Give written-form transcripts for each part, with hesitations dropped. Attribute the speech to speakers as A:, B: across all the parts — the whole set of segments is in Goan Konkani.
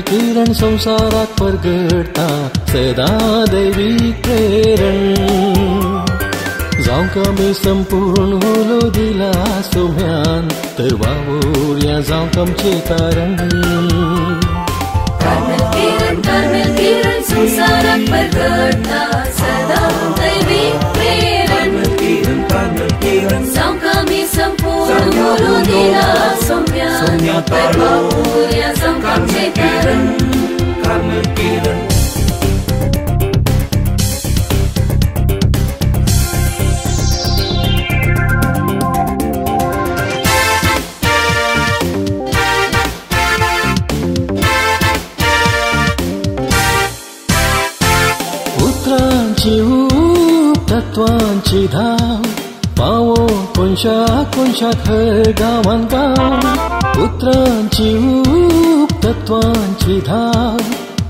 A: कार्मेल किरण संवसाराक परगडटा सदां दैवीक प्रेरण. जावंक आमी संपूर्ण उलो दिला सोम्यान तर वावुरया जावंक आमचें तारण.
B: कार्मेल किरण कार्मेल किरण संवसाराक परगडटा सदां दैवीक प्रेरण. जावंक आमी संपूर्ण उलो दिला सोम्यान तर वावुरया जावंक आमचें तारण.
A: उतरांची ऊब तत्वांची धाव पावो कोनशा कोनशाक हर गांवान गांव. उतरांची ऊब तत्वांची धाव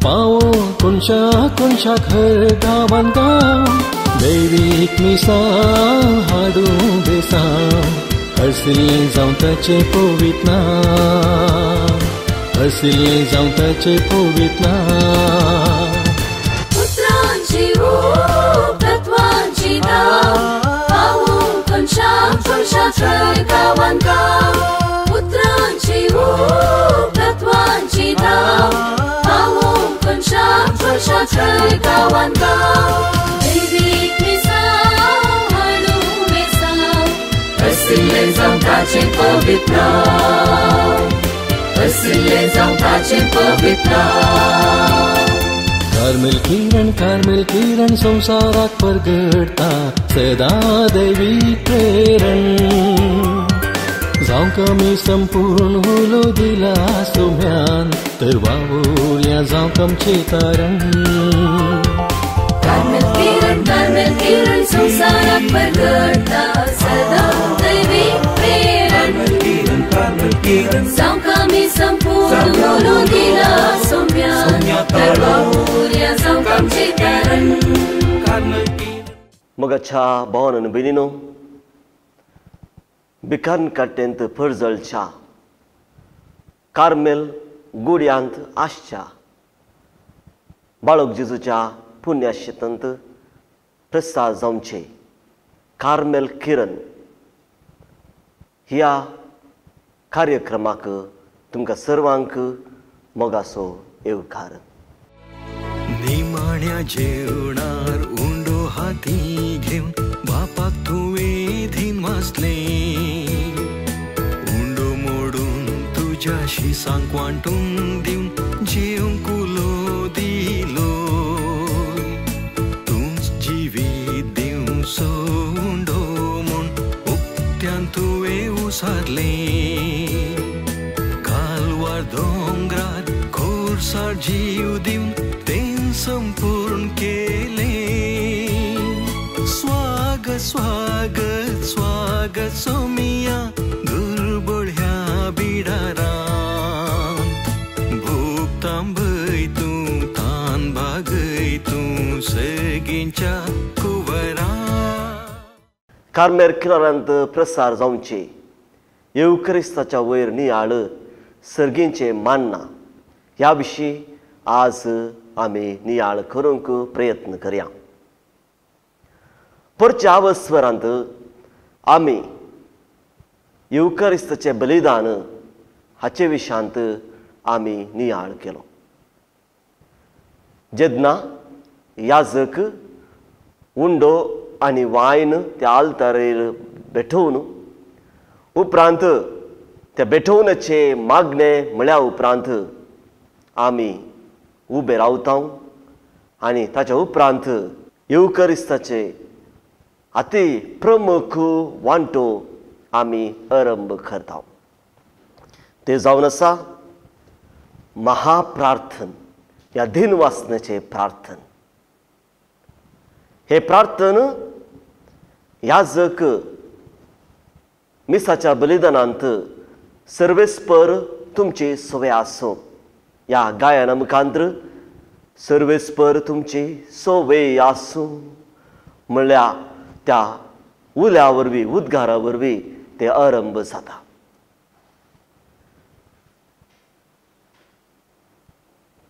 A: पावो कोनशा कोनशाक हर गांवान गांव. दैवीक मिसां हाडूं बेसांव हरसिल्लें जावं ताचें पवित्र नांव, हरसिल्लें जावं ताचें पवित्र नांव.
B: तत्वांची धाव पावो कोनशा कोनशाक हर गांवान गांव. उतरांची ऊब तत्वांची धाव पावो कोनशा कोनशाक हर गांवान गांव. दैवीक मिसांव हाडूं बेसांव हरसिल्लें जावं ताचें पवित्र नांव, हरसिल्लें जावं ताचें पवित्र नांव.
A: कार्मेल किरण कार्मेल किरण संवसाराक परगडटा सदां दैवीक प्रेरण. जावंक आमी संपूर्ण उलो दिला सोम्यान तर वावुरया जावंक आमचें तारण.
B: कार्मेल किरण कार्मेल किरण संवसाराक परगडटा सदां दैवीक प्रेरण. जावंक आमी संपूर्ण उलो दिला सोम्यान तर वावुरया जावंक आमचें तारण.
C: मोगाच्या भावान आनी भयणीनो, भिकान्न काट्टेंत परजळच्या कार्मेल गुड्यांत आसच्या बाळक जेजूच्या पुण्याशेतांत प्रसाद जावचे कार्मेल किरण ह्या कार्यक्रमाक तुमकां सर्वांक मोगाचो येवकार.
A: निमाण्या जेवणार उंडो हाती घेवन बापाक तुवें धीन वाचलें. उंडो मोडून तुज्या शिसांक वांटून दिवन जेवंक उलो दिलो. तूंच जिवीत दिवचो उंडो म्हूण उक्त्यान तुवें उसारलें. कालवार दोंगरार खोरसार जीव दिवन तें संपूर्ण केलें. स्वागत स्वागत स्वागत सोमिया दुर्बळ ह्या बिडारान. भूक तांबय तूं तान भागय तूं सगींच्या कुवरान.
C: कार्मेल किनारांत प्रसार जावचे येवक्रिस्ताच्या वयर नियाळ सर्गींचें मानना ह्या विशीं आज आमी नियाळ करूंक प्रयत्न करया. परच्या अवस्वरांत आमी येवक्रिस्ताचें बलिदान हाचे विशांत आमी नियाळ केलो. जेन्ना याजक उंडो आनी वायन त्या आल्तारेर भेटोवन उपरांत त्या भेटोवण्याचे मागणे म्हळ्या उपरांत आमी उबे रावता आनी ताच्या उपरांत येवक्रिस्ताचे अति प्रमुख वांटो आमी आरंभ करता. ते जावन आसा महाप्रार्थन या दिनवासनाचें प्रार्थन. हे प्रार्थन याजक मिसाच्या बलिदानांत सर्वेस्पर तुमची सोवे आसूं ह्या गायना मुखांत्र सर्वेस्पर तुमची सोवे आसूं म्हणल्यार त्या उल्या वरवीं उद्गारा वरवीं ते आरंभ जाता.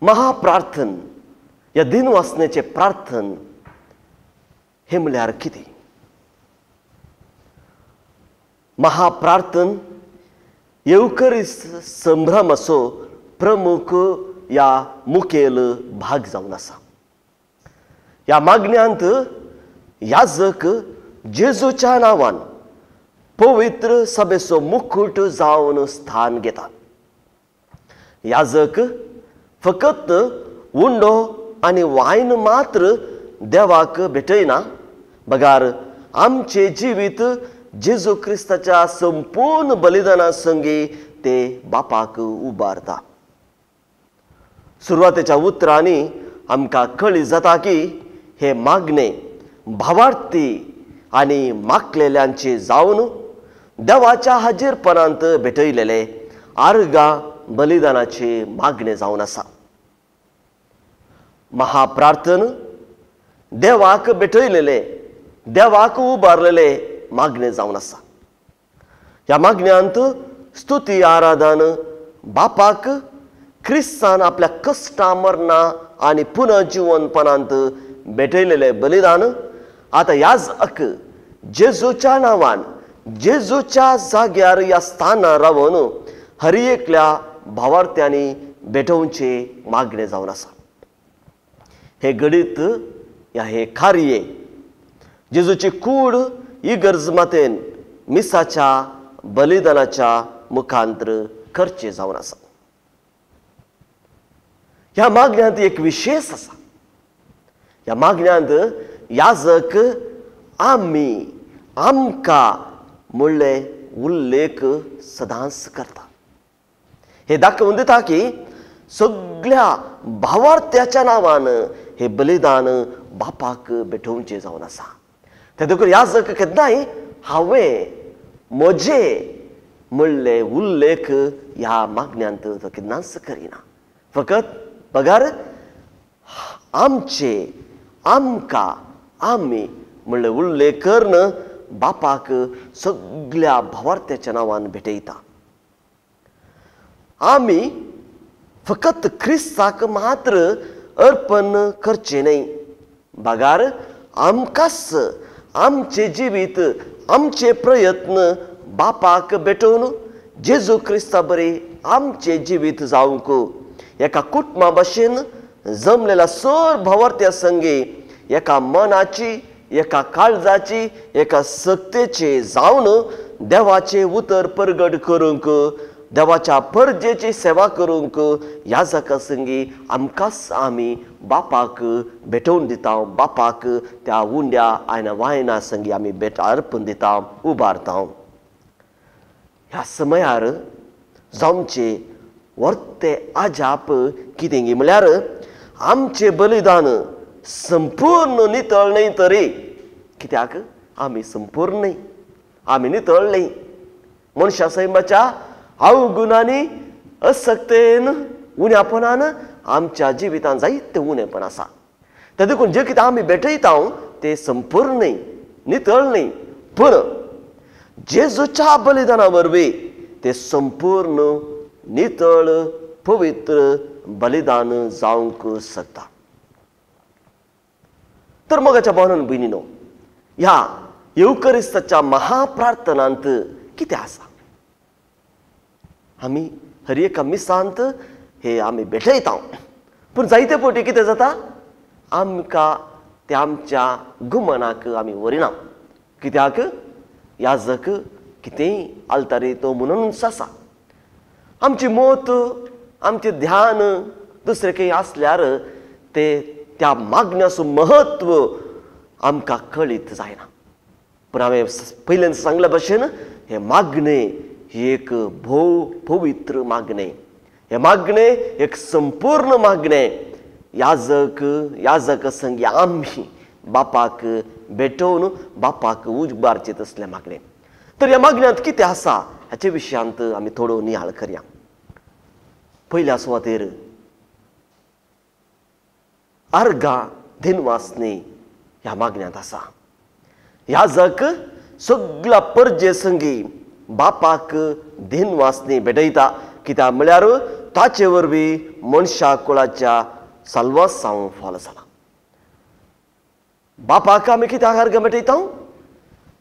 C: महाप्रार्थन ह्या दिनवासनेचें प्रार्थन हें म्हळ्यार कितें? महाप्रार्थन येवकरिस्त संभ्रमाचो प्रमुख या मुखेल भाग जावन आसा. ह्या मागण्यांत याजक जेजूच्या नांवान पवित्र सभेचो मुकुट जावन स्थान घेता. याजक फकत उंडो आनी वायन मात्र देवाक भेटयना, बगार आमचें जिवीत जेजू क्रिस्ताच्या संपूर्ण बलिदाना संगी ते बापाक उबारता. सुरवातेच्या उतरांनी आमकां कळी जाता की हे मागणे भावार्थी आनी मागलेल्यांचे जावन देवाच्या हाजीरपणांत भेटयलेले आर्गां बलिदानाचे मागणे जावन आसा. महाप्रार्थन देवाक भेटयलेले, देवाक उबारलेले मागणे जावन आसा. ह्या मागण्यांत स्तुती आराधन बापाक क्रिस्तान आपल्या कश्टां मरणां आनी पुनर्जिवनपणांत भेटयलेले बलिदान आतां याजक जेजूच्या नांवान जेजूच्या जाग्यार ह्या स्थानार रावन हर एकल्या भावार्थ्यांनी भेटोवचे मागणे जावन आसा. हे घडीत ह्या हे कार्य जेजूची कूड इगर्ज मातेन मिसाच्या बलिदानाच्या मुखांतर करचे जावन आसा. ह्या मागण्यांत एक विशेष आसा. ह्या मागण्यांत याजक आमी आमकां म्हणले उल्लेख सदांच करता. हे दाखोवन दिता की सगळ्या भावार्थ्याच्या नांवान हे बलिदान बापाक भेटोवचें जावन आसा. ते देखून याजक केन्नाय हांवें म्हजे म्हणले उल्लेख ह्या मागण्यांत तो केन्नाच करिना. फकत बगर आमचे आमकां आमी म्हणले उल्लेख करून बापाक सगळ्या भावार्थ्याच्या नांवान भेटयता. आमी फकत क्रिस्ताक मात्र अर्पण करचें न्हय, बगार आमकांच आमचें जिवीत आमचे प्रयत्न बापाक भेटोवन जेजू क्रिस्ता बरी आमचें जिवीत जावंक एका कुटुंबा भशेन जमलेल्या सर भावार्थ्या संगी एका मनाची एका काळजाची एका सक्तेची जावन देवाचें उतर परगट करूंक देवाच्या परजेची सेवा करूंक ह्या जाका संगी आमकांच आमी बापाक भेटोवन दिता. बापाक त्या उंड्या आनी वायना संगी आमी भेट अर्पण दिता, उबारता. ह्या समयार जावचे वर्ते आजाप कितें म्हळ्यार आमचें बलिदान संपूर्ण नितळ न्हय तरी, कित्याक आमी संपूर्ण न्हय, आमी नितळ न्हय. मनशा सैमाच्या अवगुणांनी असक्तेन उण्यापणान आमच्या जिवितांत जायते उणेपण आसा. ते देखून जें कितें आमी भेटयता तें संपूर्ण न्हय, नितळ न्हय, पूण जेजूच्या बलिदाना वरवीं तें संपूर्ण नितळ पवित्र बलिदान जावंक शकता. तर मोगाच्या भावान भयणीनो, ह्या येवकरिस्ताच्या महाप्रार्थनांत कितें आसा? आमी हर एका मिसांत हे आमी भेटयता, पूण जायते फावटी कितें जाता, आमकां ते आमच्या गुमनाक आमी व्हरिना. कित्याक याजक कितेंय आल्तारी तो म्हणूनच आसा. आमची मत आमचें ध्यान दुसरें खंय आसल्यार ते त्या मागण्याचो म्हत्व आमकां कळीत जायना. पूण हांवें पयल्यान सांगल्या भशेन हें मागणें ही एक भोव पवित्र मागणें, हें मागणें एक संपूर्ण मागणें. याजक याजक संगी आमी बापाक भेटोवन बापाक उबारचें तसलें मागणें. तर ह्या मागण्यांत कितें आसा हाचे विशयांत आमी थोडो नियाळ करया. पयल्या सुवातेर आर्गां दिनवासनी ह्या मागण्यांत आसा. याजक सगळ्या परजे संगी बापाक दिनवासनी भेटयता, कित्याक म्हळ्यार ताचे वरवीं मनशा कुळाच्या साल्वासांव फाल जाला. बापाक आमी कित्याक अर्घ भेटयता?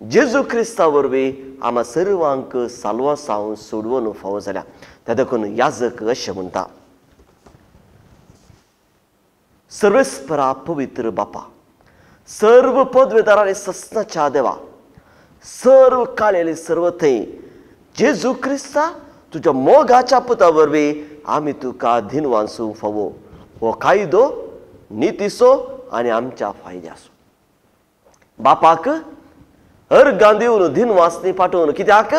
C: जेजू क्रिस्ता वरवीं आमा सर्वांक साल्वासांव सोडवून फावो जाल्या. त्या देखून याजक अशें म्हणटा, सर्वेस्परा पवित्र बापा, सर्व पदवेदार आनी सस्नाच्या देवा, सर्व काळेले सर्व थंय जेजू क्रिस्ता तुज्या मोगाच्या पुता वरवीं आमी तुका धिनवासूंक फावो. हो कायदो नितीचो आनी आमच्या फायद्याचो. बापाक अर्गां दिवन धिनवासनी पाठोवन कित्याक?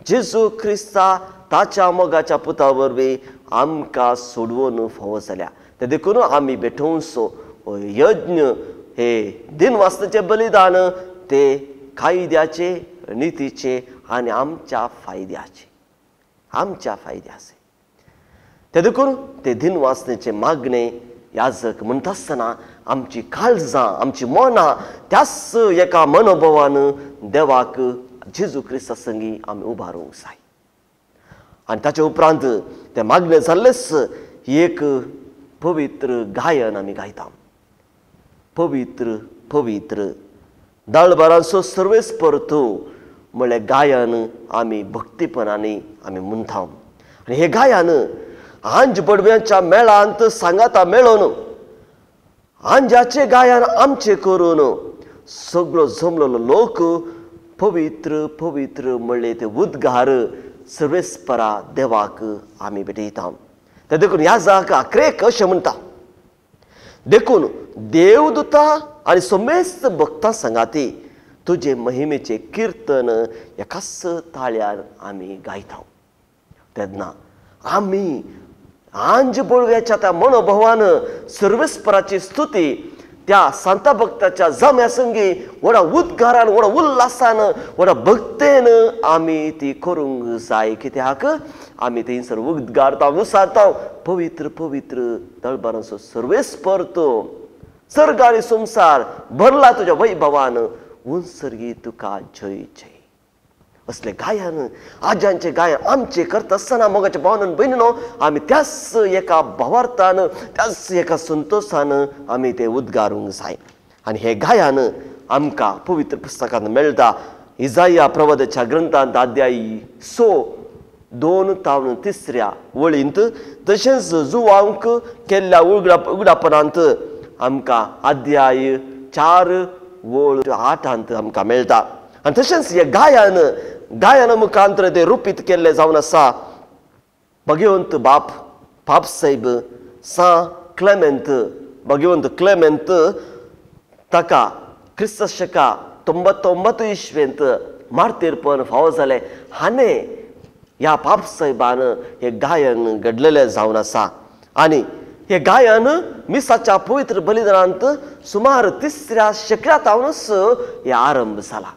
C: जेजू क्रिस्ता ताच्या मोगाच्या पुता वरवीं आमकां सोडवून फावो जाल्या. ते देखून आमी भेटोवचो हो यज्ञ, हे दिनवासनाचें बलिदान ते कायद्याचे, नितीचे आनी आमच्या फायद्याचे, आमच्या फायद्याचे. ते देखून ते दिनवासनेचे मागणे याजक म्हणटा आसतना आमची काळजां, आमची मनां त्याच एका मनोभावान देवाक जेजू क्रिस्ता संगी आमी उबारूंक जाय. आनी ताचे उपरांत ते मागणे जाल्लेच एक पवित्र गायन आमी गायता. पवित्र पवित्र दळभरांचो सर्वेस्पर तूं म्हळ्ळें गायन आमी भक्तीपणांनी आमी म्हणटा. आनी हे गायन आंज बडव्यांच्या मेळांत सांगाता मेळोवन आंजाचें गायन आमचें करून सगळो जमलेलो लोक पवित्र पवित्र म्हणले ते उद्गार सर्वेस्परा देवाक आमी भेटयता. ते देखून ह्या जाक आक्रेक अशें म्हणटा, देखून देवदूता आनी समेस्त भक्तां सांगाती तुजे महिमेचें किर्तन एकाच ताळ्यार आमी गायता. तेन्ना आमी आंज बळव्याच्या त्या मनोभावान सर्वेस्पराची स्तुती त्या सांता भक्ताच्या जम्या संगी व्हडा उद्गारान, व्हडा उल्हासान, व्हडा भक्तेन आमी ती करूंक जाय. कित्याक आमी थंयसर उद्गारता, विसारता, पवित्र पवित्र दळबारांचो सर्वेस्पर तूं, सर्ग आनी संवसार भरला तुज्या वैभवान, उंसर्गी तुका जय जय. असले गायन, आज्यांचे गायन आमचे करता आसतना मोगाच्या भावनान भयणीनो आमी त्याच एका भावार्थान, त्याच एका संतोशान आमी ते उद्गारूंक जाय. आनी हे गायन आमकां पवित्र पुस्तकांत मेळटा. इजाया प्रवादाच्या ग्रंथांत अध्याय 6 2 तावन 3 वळींत, तशेंच जुवांक केल्ल्या उगडापणांत आमकां अध्याय 4 वळ 8 आमकां मेळटा. आनी तशेंच हे गायन, गायन मुखांतर ते रुपीत केल्ले जावन आसा. भगवंत बाप पाप साहेब सां क्लेमेंत, भगवंत क्लेमेंत ताका क्रिस्त शका 99 इस्वेंत मार्तीरपण फावो जालें. हाणें ह्या पाप साहेबान हें गायन घडलेलें जावन आसा. आनी हें गायन मिसाच्या पवित्र बलिदानांत सुमार 3ऱ्या शेंकड्या हें आरंभ जाला.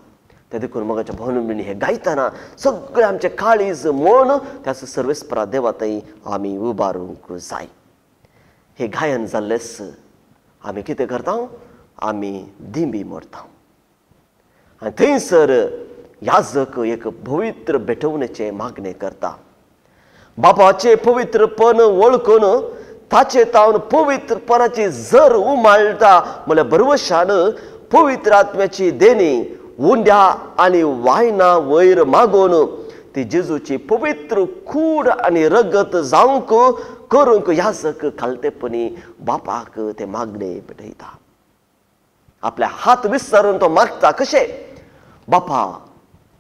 C: ते देखून मोगाच्या भावून भयणी हें गायतना सगळें आमचें काळीज मन त्याच सर्वेस्परा देवातय आमी उबारूंक जाय. हें गायन जाल्लेंच आमी कितें करता? आमी दिंबी मोडटा. आनी थंयसर याजक एक पवित्र भेटवणेचें मागणें करता. बापाचें पवित्रपण वळखून ताचे तावन पवित्रपणाची जर उमाळटा म्हळ्यार भरवशान पवित्र आत्म्याची देणी उंड्या आनी वायना वयर मागून ती जेजूची पवित्र कूड आनी रगत जावंक करूंक याजक खालतेपणी बापाक ते मागणे भेटयता. आपल्या हात विसरून तो मागता कशें? बापा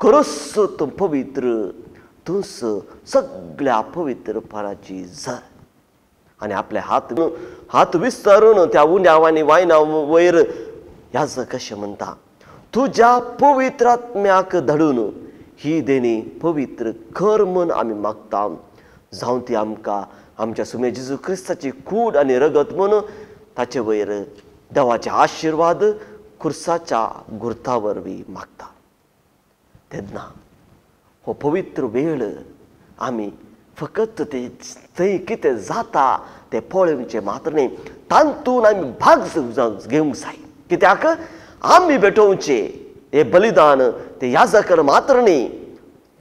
C: खरोच तूं पवित्र, तूंच सगळ्या पवित्रपणाची जर. आनी आपले हात विसरून त्या उंड्या आनी वायना वयर याजक कशें म्हणटा, तुज्या पवित्र आत्म्याक धाडून ही देणी पवित्र कर म्हूण आमी मागता. जावं ती आमकां आमच्या सुमे जेजू क्रिस्ताची कूड आनी रगत म्हूण ताचे वयर देवाचे आशिर्वाद खुर्साच्या गुर्ता वरवीं मागता. तेन्ना हो पवित्र वेळ आमी फकत ते थंय कितें जाता तें पळोवचें मात्र न्ही, तातूंत आमी भाग घेवंक जाय. कित्याक आमी भेटोवचें हें बलिदान ते याजकान मात्र न्ही,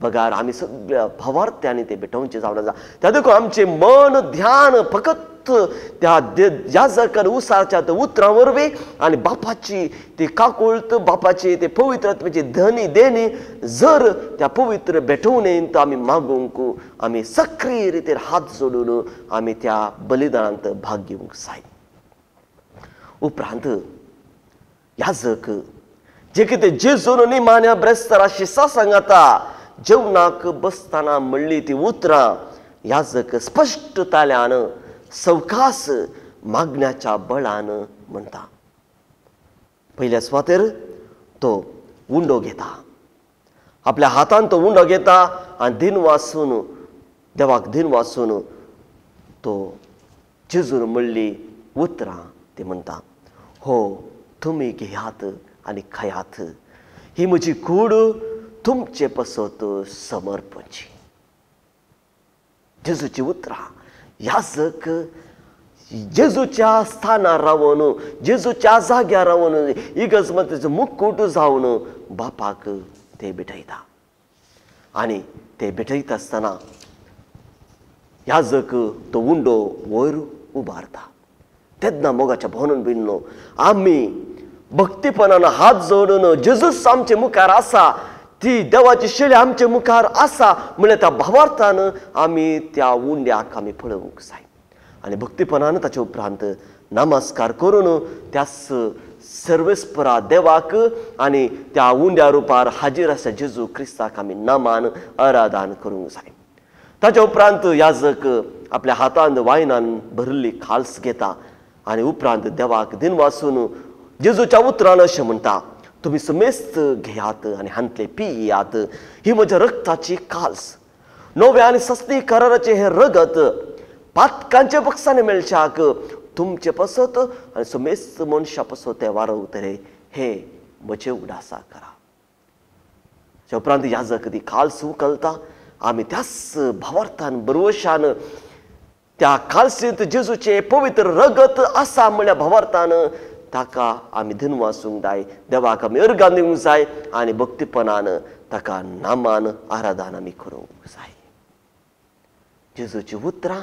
C: बगार आमी सगळ्या भावार्थ्यांनी ते भेटोवचें जावन आसा. त्या देखून आमचें मन ध्यान फकत त्या याजकान उसाच्या त्या उतरां वरवीं आनी बापाची ती काकुळट, बापाची ते पवित्र आत्म्याची धनी देणी जर त्या पवित्र भेटवणेंत आमी मागूंक आमी सक्रीय रितीर हात जोडून आमी त्या बलिदानांत भाग घेवंक जाय. उपरांत याजक जे कितें जेजून निमाण्या ब्रेस्तारा शिसा सांगाता जेवणाक बसतना म्हणली ती उतरां याजक स्पश्ट ताल्यान सवकास मागण्याच्या बळान म्हणटा. पयल्या सुवातेर तो उंडो घेता, आपल्या हातान तो उंडो घेता आनी दिन वासून देवाक दिन वासून तो जेजून म्हणली उतरां ती म्हणटा, हो तुमी घेयात आनी खायात, ही म्हजी कूड तुमचे पसत समर्पणची. जेजूची उतरां याजक जेजूच्या स्थानार रावन, जेजूच्या जाग्यार रावन, इगर्जमतीचो मुकुट जावन बापाक ते भेटयता. आनी ते भेटयता आसतना याजक तो उंडो वयर उबारता. तेन्ना मोगाच्या भोवनून बिन्नो आमी भक्तीपणान हात जोडून जेजूस आमचे मुखार आसा, ती देवाची शेळी आमचे मुखार आसा म्हणल्यार त्या भावार्थान आमी त्या उंड्याक आमी पळोवंक जाय. आनी भक्तीपणान ताचे उपरांत नमस्कार करून त्याच सर्वेस्परा देवाक आनी त्या उंड्या रुपार हाजीर आसा जेजू क्रिस्ताक आमी नमान आराधन करूंक जाय. ताच्या उपरांत याजक आपल्या हातान वायनान भरिल्ली खाल्स घेता आनी उपरांत देवाक दिन वासून जेजूच्या उतरान अशें म्हणटा, तुमी समेस्त घेयात आनी हांतले पियात, ही म्हज्या रक्ताची काल्स, नव्या आनी सस्ती कराराचें हें रगत पातकांच्या पक्षांनी मेळच्याक तुमचे पसत आनी समेस्त मनशा पसत ते वारवतले, हे म्हजे उडासा करा. त्या उपरांत याजक ती काल्स उखलता, आमी त्याच भावार्थान बरवशान त्या कालसींत जेजूचें पवित्र रगत आसा म्हणल्या भावार्थान ताका आमी धन वासूंक जाय, देवाक आमी अर्गां दिवंक जाय आनी भक्तीपणान ताका नामान आराधन आमी करूंक जाय. जेजूची उतरां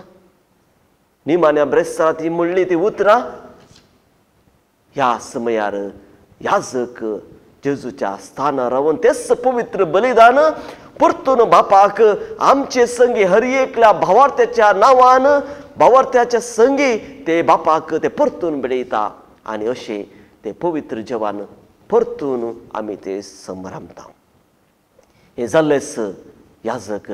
C: निमाण्या ब्रेस्तारा ती म्हणली ती उतरां ह्या समयार याजक जेजूच्या स्थानार रावन तेच पवित्र बलिदान परतून बापाक आमचे संगी हर एकल्या भावार्थ्याच्या नांवान भावार्थ्याच्या संगी ते बापाक ते परतून भेटयता आनी अशें ते पवित्र जेवण परतून आमी ते संभ्रमता. हें जाल्लेंच याजक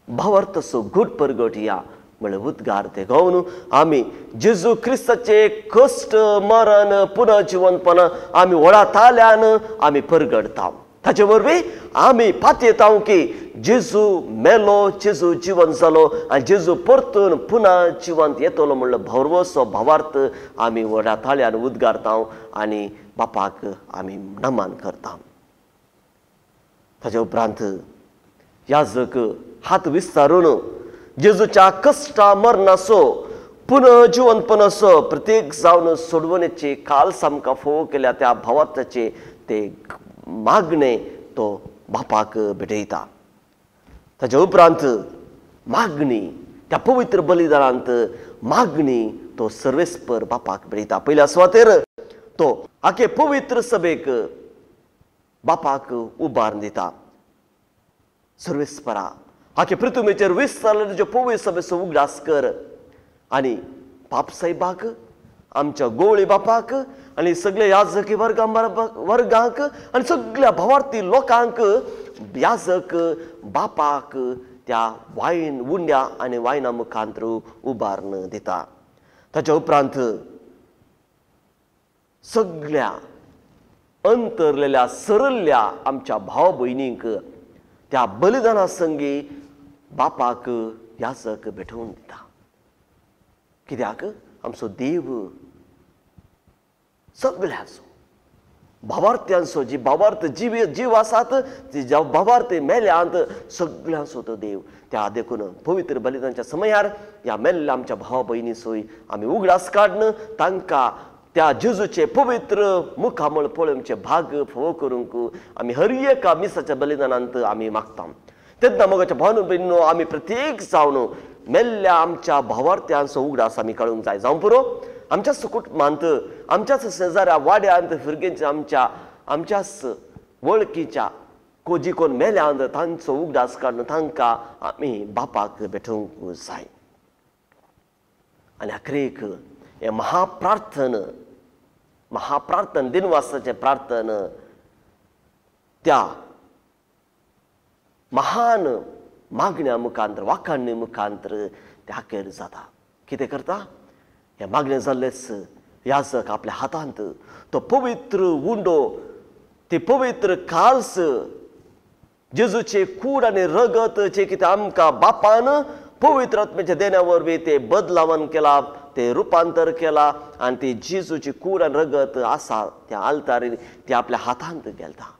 C: भावार्थाचो घूट परगट या म्हळ्यार उद्गार ते गावन आमी जेजू क्रिस्ताचे कश्ट मरण पुनर्जिवनपण आमी व्हडा ताल्यान आमी परगडता. ताचे वरवीं आमी पातयेता की जेजू मेलो, जेजू जिवन जालो आनी जेजू परतून पुना जिवंत येतलो म्हणलो भरवसो भावार्थ आमी व्हडा ताळ्यान उद्गारता आनी बापाक आमी नमन करता. ताचे उपरांत याजक हात विस्तारून जेजूच्या कश्टा मरणाचो पुनर्जिवनपणाचो प्रत्येक जावन सोडवणेची काल सामकां फोव केल्या त्या भावार्थाचे ते मागणे तो बापाक भेटयता. ताच्या उपरांत मागणी त्या पवित्र बलिदानांत मागणी तो सर्वेस्पर बापाक भेटयता. पयल्या सुवातेर तो आखे पवित्र सभेक बापाक उबारून दिता. सर्वेस्परा आखे पृथ्वीचेर विस्तारले तुज्यो पवित्र सभेचो उगडास कर आनी पापसाहेबाक, आमच्या गोवळी बापाक आनी सगळे याजकी वर्गांक आनी सगळ्या भावार्थी लोकांक याजक बापाक त्या वायन उंड्या आनी वायना मुखांत उबारून दिता. ताच्या उपरांत सगळ्या अंतरलेल्या सरल्ल्या आमच्या भाव भयणींक त्या बलिदाना संगी बापाक याजक भेटोवन दिता. कित्याक आमचो देव सगळ्यांचो भावार्थ्यांचो जी भावार्थ जीव आसात ती भावार्थ मेल्यांत सगळ्यांचो तो देव. त्या देखून पवित्र बलिदानाच्या समयार ह्या मेल्ल्या आमच्या भावा भयणीचोय आमी उगडास काडून तांकां त्या जेजूचे पवित्र मुखामळ पळोवचे भाग फोव करूंक आमी हर एका मिसाच्या बलिदानांत आमी मागता. तेन्ना मोगाच्या भावनो भयणीनो आमी प्रत्येक जावन मेल्ल्या आमच्या भावार्थ्यांचो उगडास आमी काडूंक जाय. जावं पुरो आमच्याच कुटुंबांत, आमच्याच शेजाऱ्या वाड्यांत, भुरग्यांच्या आमच्या आमच्याच वळखीच्या जी कोण मेल्यांत तांचो उगडास काडून तांकां आमी बापाक भेटोवंक जाय. आनी आखरेक हें महाप्रार्थन, महाप्रार्थन दिनवासाचें प्रार्थन त्या महान मागण्या मुखांतर, वाखाणणी मुखांतर ते आखेर जाता. कितें करता हें मागणें जाल्लेंच याजक आपल्या हातांत तो पवित्र उंडो, ती पवित्र काल्स, जेजूचे कूड आनी रगत जे कितें आमकां बापान पवित्र आत्म्याच्या देण्या वरवीं ते बदलावन केला, ते रुपांतर केला आनी ती जेजूची कूड आनी रगत आसा त्या आल्तारीन ती आपल्या हातांत गेलता.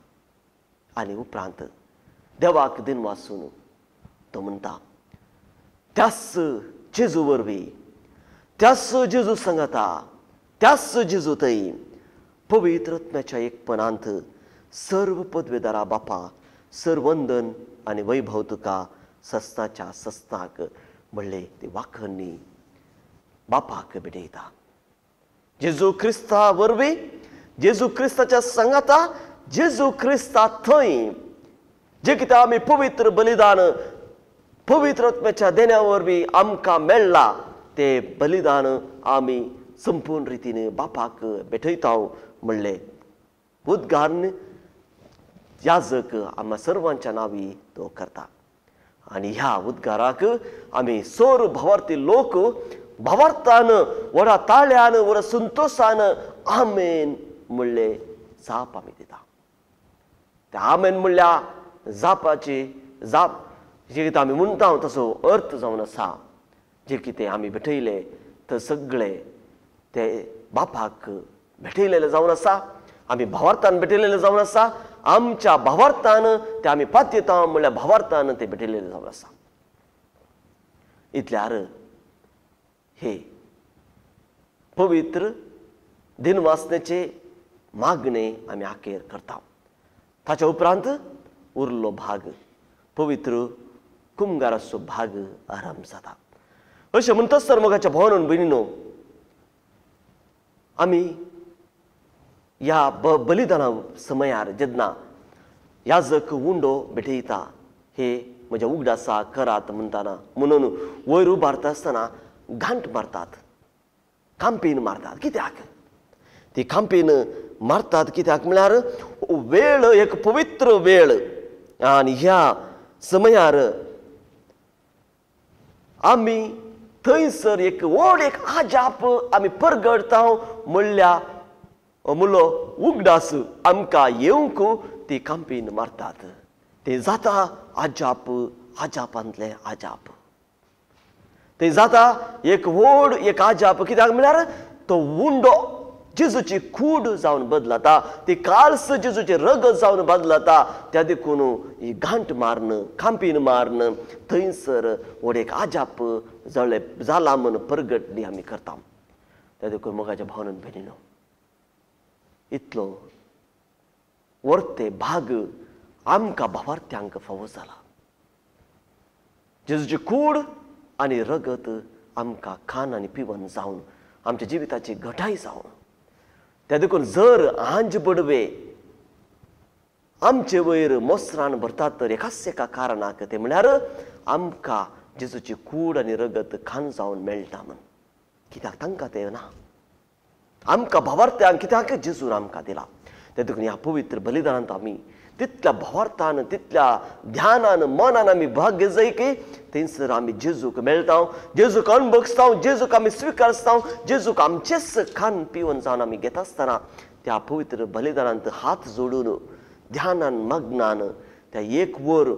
C: आनी उपरांत देवाक दिनवासून तो म्हणटा, त्याच जेजू वरवीं, त्याच जेजू सांगता, त्याच जेजू थंय पवित्र आत्म्याच्या एकपणांत सर्व पदवेदारा बापा सर्वंदन आनी वैभव तुका सस्ताच्या सस्ताक म्हणले ती वाखणी बापाक भेटयता. जेजू क्रिस्ता वरवीं, जेजू क्रिस्ताच्या सांगाता, जेजू क्रिस्ता थंय जे कितें आमी पवित्र बलिदान पवित्र आत्म्याच्या देण्या वरवीं आमकां मेळ्ळा ते बलिदान आमी संपूर्ण रितीन बापाक भेटयता म्हणले उद्गार याजक आमकां सर्वांच्या नांवी तो करता. आनी ह्या उद्गाराक आमी सोर भावार्थी लोक भावार्थान व्हडा ताळ्यान व्हडा संतोशान आमेन म्हणले जाप आमी दिता. त्या आमेन म्हणल्या जापाची जाप जे कितें आमी म्हणटा तसो अर्थ जावन आसा, जे कितें आमी भेटयले तर सगळे ते बापाक भेटयलेले जावन आसा, आमी भावार्थान भेटयलेले जावन आसा, आमच्या भावार्थान ते आमी पातयेता म्हणल्यार भावार्थान ते भेटयलेले जावन आसा. इतल्यार हे पवित्र दिनवासनेचे मागणे आमी आखेर करता. ताच्या उपरांत उरलो भाग पवित्र कुमगाराचो भाग आराम जाता. अशें म्हणटाच तर मोगाच्या भावान भयणीनो आमी ह्या बलिदाना समयार जेन्ना याजक उंडो भेटयता हे म्हज्या उगडासा करात म्हणटाना म्हणून वयर उबारता आसतना घांट मारतात, कांपीन मारतात. कित्याक ती कांपीन मारतात? कित्याक म्हळ्यार वेळ एक पवित्र वेळ आनी ह्या समयार आमी थंयसर एक व्हड एक आजाप आमी परगडता म्हणल्या म्हणलो उगडास आमकां येवंक ती कांपीन मारतात. ते जाता आजाप, आजापांतलें आजाप ते जाता एक व्हड एक आजाप. कित्याक म्हळ्यार तो उंडो जेजूची कूड जावन बदलता, ती काल्स जेजूची रगत जावन बदलता. त्या देखून ही घांट मारन, कांपीन मारन थंयसर व्हड एक आजाप जळ्ळे जाला म्हूण परगटणी आमी करता. त्या देखून मोगाच्या भावनान भयणीनो इतलो वर्ते भाग आमकां भावार्थ्यांक फावो जाला. जेजूची कूड आनी रगत आमकां खान आनी पिवन जावन आमच्या जिविताची घटाय जावन त्या देखून जर आंज बडवे आमचे वयर मोसरान भरतात तर एकाच एका कारणाक ते म्हळ्यार आमकां जेजूची कूड आनी रगत खान जावन मेळटा म्हण. कित्याक तांकां तें ना, आमकां भावार्थ्यांक कित्याक जेजून आमकां दिला. ते देखून ह्या पवित्र बलिदानांत आमी तितल्या भावार्थान, तितल्या ध्यानान, मनान आमी भाग घेत की थंयसर आमी जेजूक मेळटा, जेजूक अणभोगता, जेजूक आमी स्विकारता, जेजूक आमचेच खान पिवन जावन आमी घेता आसतना त्या पवित्र बलिदानांत हात जोडून ध्यानान मग्नान त्या एक वर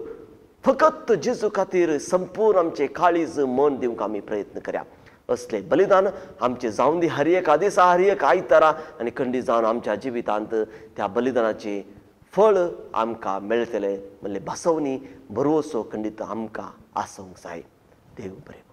C: फकत जेजू खातीर संपूर्ण आमचें काळीज मन दिवंक आमी प्रयत्न करया. असले बलिदान आमचें जावन दी हर एक आदिसा, हर एक आयतारा आनी खंडीत जावन आमच्या जिवितांत त्या बलिदानाचें फळ आमकां मेळटलें म्हणलें भासवणी भरवसो खंडीत आमकां आसूंक जाय. देव बरें.